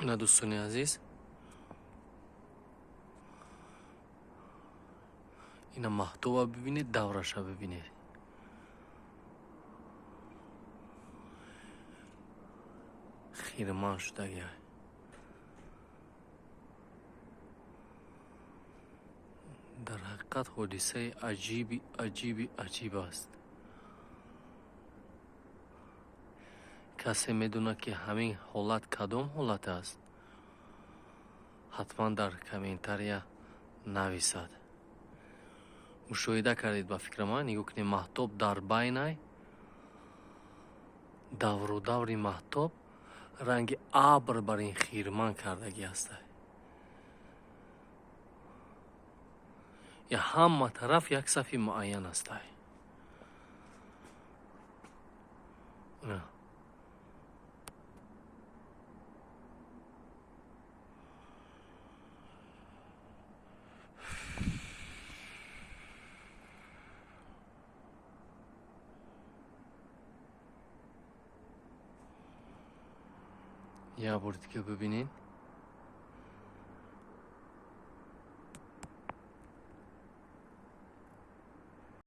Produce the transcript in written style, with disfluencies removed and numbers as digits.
Ина, дӯстони азиз, ина маҳтоба бибинед, давраша бибинед. Хирман шудагиай. Дар ҳақиқат ҳодисаи аҷиби аҷиби аҷиб аст. Касе медонад, ки ҳамин ҳолат кадом ҳолат аст, ҳатман дар комментария нависад. Мушоҳида кардед, ба фикри ман, нигоҳ кунед, маҳтоб дар байнай, давру даври маҳтоб ранги абр бар ин хирман кардагӣ ҳастай. Я ҳама тараф як сафи муайян ҳастай. Як бори дига бибинед.